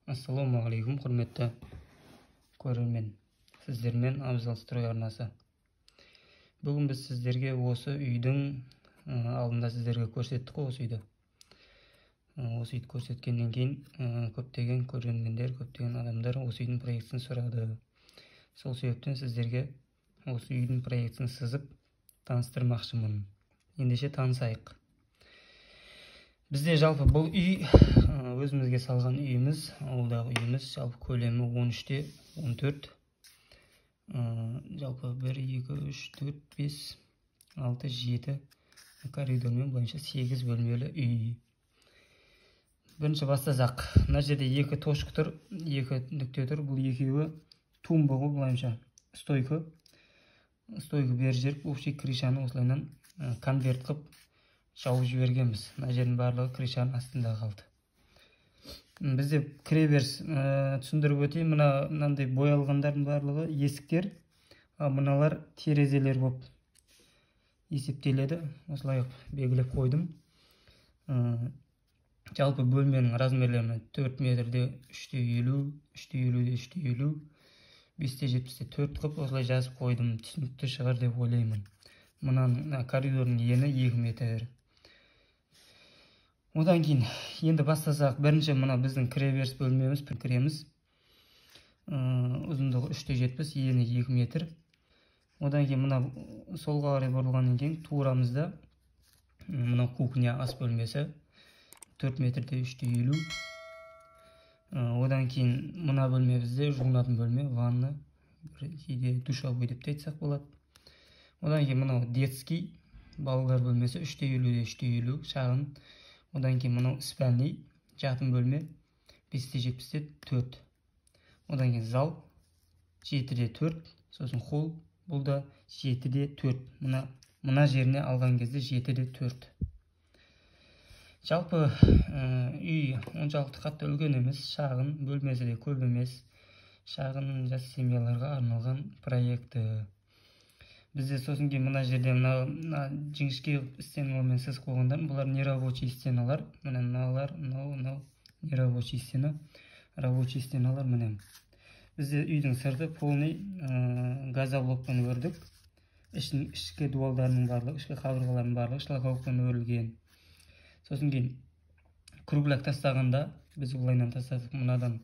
Ассалаумағалейкум, құрметті көрермен. Сіздермен Абзал Строй арнасы. Бүгін біз сіздерге осы үйдің алдында сіздерге көрсеттік қой осы үйді. Осы үйді көрсеткеннен кейін көптеген көрермендер, көптеген адамдар осы үйдің проектісін сұрады. Сол себептен сіздерге осы үйдің проектісін сызып таныстырмақшымын. Ендеше танысайық. Бізде жалпы бұл үй өзімізге салған үйіміз, ауылдағы үйіміз, жалпы көлемі 13-те 14. Жалпы 1, 2, 3, 4, 5, 6, 7 коридормен бойынша 8 бөлмелі үй. Бірінші бастасақ, мына жерде екі точка тұр, екі нүкте тұр. Бұл екеуі тумба ғой, былайынша стойка. Стойка беріп жіберіп, общий крышаны осылайынан конверт қылып жауып жібергенбіз. Мына жердің барлығы крышаның астында қалды. Бізде кіреберіс, түсіндіріп өтейін, мынандай боялғандардың барлығы есіктер, мыналар терезелер болып есептеледі. Осылай белгілеп қойдым. Жалпы бөлменің размерлері 4 метрде 3-те 50, 3-те 50-де 3-те 50, 5-те 70-те 4 қылып осылай жазып қойдым. Түсінікті шығар деп ойлаймын. Мынаның коридордың ені 2 метр. Одан кейін енді бастасақ, бірінші мына біздің кіреберіс бөлмеміз, кіреміз. Ұзындығы 3-те 70, ені 2 метр. Одан кейін мына солға қарай бұрылғаннан кейін турамызда мына кухня, ас бөлмесі 4 метрде 3-те 50. Одан кейін мына бөлме бізде жуынатын бөлме, ванна, кейде душевой деп те айтсақ болады. Одан кейін мынау детский, балалар бөлмесі 3-те 50-де 3-те 50 шағын. Одан кейін мынау спальный, жатын бөлме 5-те 70-те 4. Одан кейін зал 7-де 4, сосын холл, бұл да 7-де 4. Мына жеріне алған кезде 7-де 4. Жалпы үй оншалықты қатты үлкен емес, шағын, бөлмесі де көп емес. Шағын жас семьяларға арналған проекті. Бізде сосын кейін мына жерде мына жіңішке стеналармен сызып қойғандар, бұлар нерабочий стеналар. Міне мыналар, мынау нерабочий стена, рабочий стеналар міне. Бізде үйдің сырты полный газоблокпен өрдік. Ішкі дуалдарының барлығы, ішкі қабырғаларының барлығы шлакоблокпен өрілген. Сосын кейін кругляк тастағанда біз былайынан тастадық, мынадан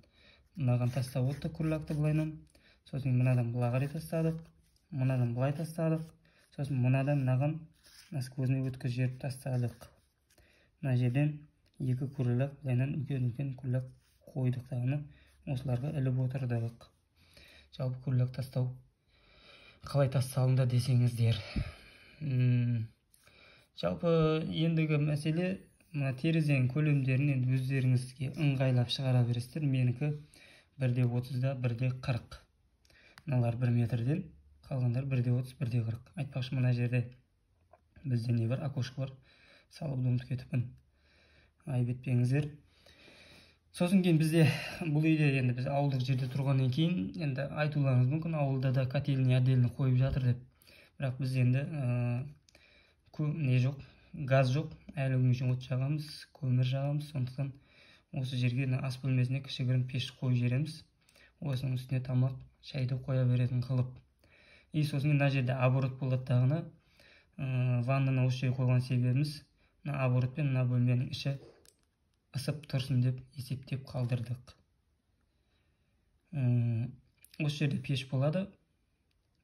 мынаған тастап оттық круглякты былайынан. Сосын мынадан былай қарай тастадық, мынадан былай тастадық, сосын мынадан мынаған насквозный өткізіп жіберіп тастадық. Мына жерден екі кругляк былайынан үлкен-үлкен кругляк қойдық тағыны, осыларға іліп отырдық. Жалпы кругляк тастау қалай тасталынды десеңіздер, жалпы ендігі мәселе мына терезенің көлемдерін енді өздеріңізге ыңғайлап шығара бересіздер. Менікі 1-де 30-да 1-де 40. Мыналар 1 метрден, қалғандар 1-де 30, 1-де 40. Айтпақшы, мына жерде бізде не бар, окошко бар, салып ұмытып кетіппін, айып етпеңіздер. Сосын кейін бізде бұл үйде енді біз ауылдық жерде тұрғаннан кейін енді айтуларыңыз мүмкін, ауылда да котельный отдельно қойып жатыр деп. Бірақ біз енді не жоқ, газ жоқ, әлі күнге шейін от жағамыз, көмір жағамыз. Сондықтан осы жерге ас бөлмесіне кішігірім пеш қойып жібереміз. Осының үстіне тамақ, шайды қоя беретін қылып. И сосын мына жерде оборот болады дағыны, ваннаны осы жерге қойған себебіміз мына оборотпен мына бөлменің іші ысып тұрсын деп есептеп қалдырдық. Осы жерде пеш болады,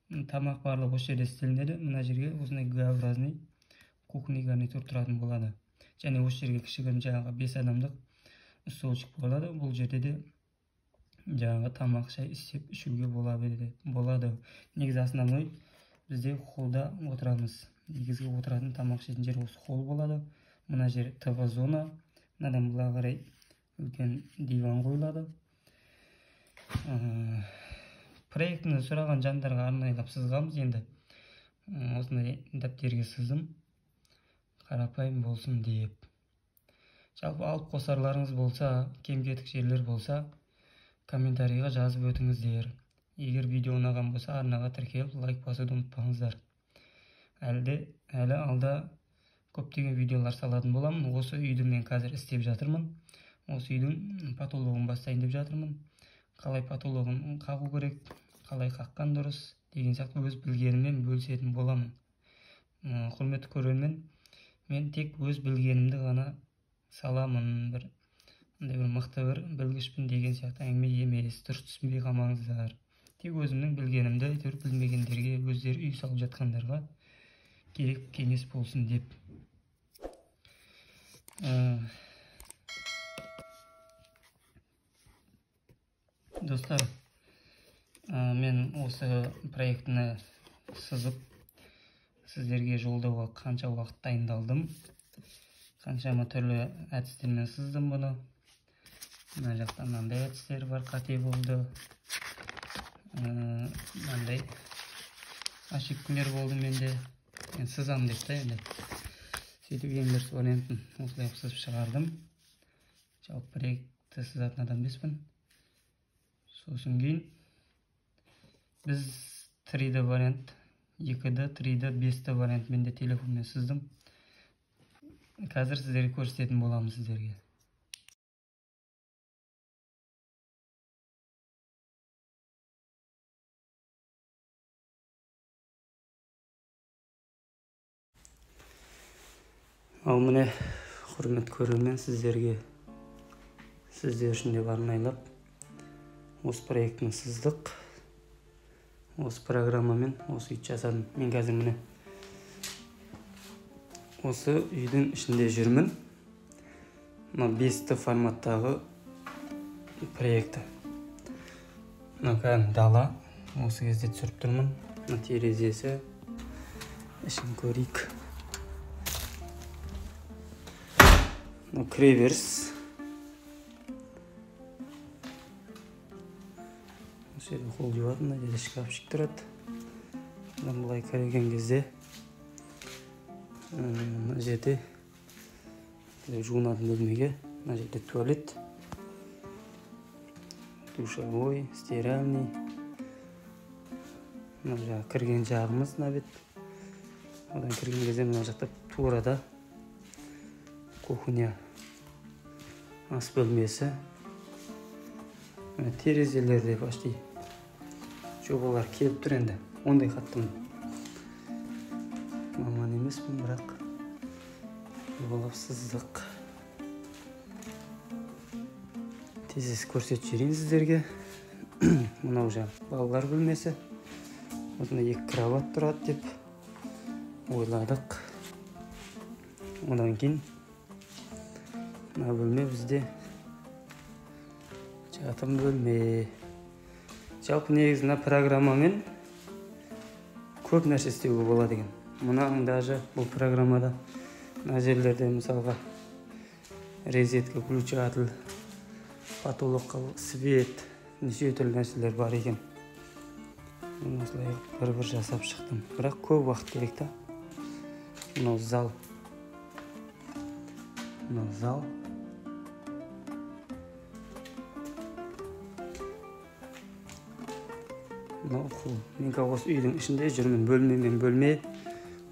тамақ барлығы осы жерде істелінеді. Мына жерге осындай Г-образный кухонный гарнитур тұратын болады. Және осы жерге кішігірім жаңағы 5 адамдық столчик болады. Бұл жерде де жаңағы тамақ, шай істеп ішуге болады. Негізі основной бізде холлда отырамыз. Негізгі отыратын тамақ ішетін жер осы холл болады. Мына жер ТВ зона. Мынадан былай қарай үлкен диван қойылады. Проектіні сұраған жандарға арнайлап сызғанбыз. Енді осындай дәптерге сыздым, қарапайым болсын деп. Жалпы алып қосарларыңыз болса, кем-кетік жерлер болса, комментарийға жазып өтіңіздер. Егер видео ұнаған болса, арнаға тіркеліп, лайк басуды ұмытпаңыздар. Әлі алда көптеген видеолар салатын боламын. Осы үйді мен қазір істеп жатырмын. Осы үйдің потологын бастайын деп жатырмын. Қалай потологын қағу керек, қалай қаққан дұрыс деген сияқты өз білгеніммен бөлісетін боламын. Құрметті көрермен, мен тек өз білгенімді ғана саламын. Бір андай бір мықты бір білгішпін деген сияқты әңгіме емес, дұрыс түсінбей қалмаңыздар. Тек өзімнің білгенімді әйтеуір білмегендерге, өздері үй салып жатқандарға керек кеңес болсын деп. Достар, мен осы проектіні сызып сіздерге жолдауға қанша уақыт дайындалдым, қаншама түрлі әдістермен сыздым бұны. Мына жақта мынандай әдістер бар, қате болды, мынандай ошибкалар болды менде. Мен сызам деп та енді. Сөйтіп ең дұрыс вариантын осылай сызып шығардым. Жалпы проектті сызатын адам емеспін. Сосын кейін біз 3D вариант, 2D, 3D, 5D вариант менде телефонмен сыздым. Қазір сіздерге көрсететін боламын сіздерге. Ал міне, құрметті көрермен, сіздерге, сіздер үшін деп арнайлап осы проектіні сыздық. Осы программамен осы үйді жасадым. Мен қазір міне осы үйдің ішінде жүрмін. Мына 5D форматтағы проекті. Мына кәдімгі дала. Осы кезде түсіріп тұрмын. Мына терезесі. Ішін көрейік. Мына кіреберіс. Осы жерде қол жуатын, мына жерде шкафчик тұрады. Мына былай кірген кезде мына жерде жуынатын бөлмеге, мына жерде туалет, душевой, стиральный. Мына жағы кірген жағымыз мына бет. Одан кірген кезде мына жақта турада кухня, ас бөлмесі. Терезелерде почти жобалар келіп тұр енді. Ондай қатты маман емеспін, бірақ жобалап сыздық. Тез көрсетіп жіберейін сіздерге. Мынау жаңағы балалар бөлмесі. Осында 2 кровать тұрады деп ойладық. Одан кейін мына бөлме бізде жатын бөлме. Жалпы негізі мына программамен көп нәрсе істеуге болады екен. Мынаның даже бұл программада мына жерлерде мысалға розетка, включатель, потолокқа свет, неше түрлі нәрселер бар екен. Мен осылай бір-бір жасап шықтым. Бірақ көп уақыт керек та. Мынау зал. Мынау зал. Мынау холл. Мен қазір осы үйдің ішінде жүрмін. Бөлмемен бөлме.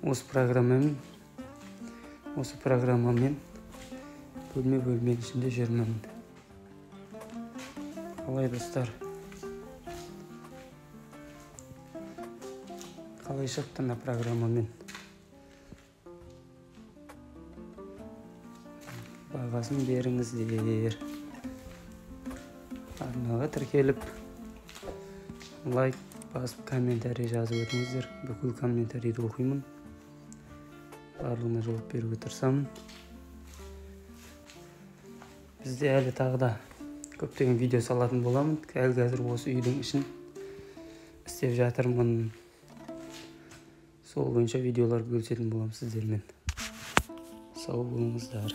Осы программамен бөлме бөлменің ішінде жүрмін. Қалай достар? Қалай шықты мына программамен? Бағасын беріңіздер. Арнаға тіркеліп, лайк басып, комментарий жазып өтіңіздер. Бүкіл комментарийді оқимын. Барлығына жауап беруге тырысамын. Бізде әлі тағы да көптеген видео салатын боламын. Әлі қазір осы үйдің ішін істеп жатырмын. Сол бойынша видеолар бөлісетін боламын сіздермен. Сау болыңыздар.